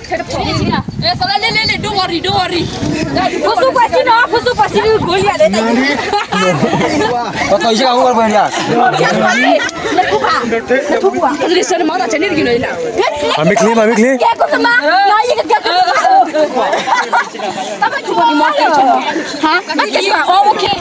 ပကတဝံၣ်ဖးန့ၣ်လီၤ. Don't worry, don't worry. ဖိသူကွၢ်စံနီၤ, ဖိသူကွၢ်စံနီၤ, ကိးလံဧါ, ဒီး မ့ၢ်ချ့မ့ၢ်ချ့, ကဲကမ, ယကကဲကမ, ဟါ, ကဲကမ, အိၣ်, okay.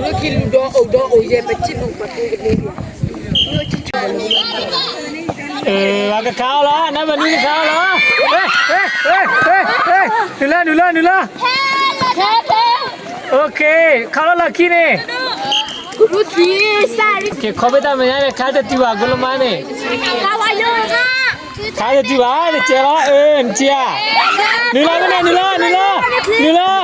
Laki lu dø o dø o ye pa chi lu pa tu ke ni. ကခါအီၤလီၤ, နဘၣ်နံၤကခါအီၤလီၤ. နုာ်လၢ နုာ်လၢ နုာ်လၢ. Okay, ခါလီၤလၢခံန့ၣ်. Okay, ခီဖျိတၢ်မဲာ်ညါန့ၣ် ခါတတုၤဘၣ် ကလမါန့ၣ်. ခါတတုၤဘၣ် နကဲလီၤ, အၢ နကဲဧါ. နုာ်လၢ နုာ်လၢ နုာ်လၢ နုာ်လၢ.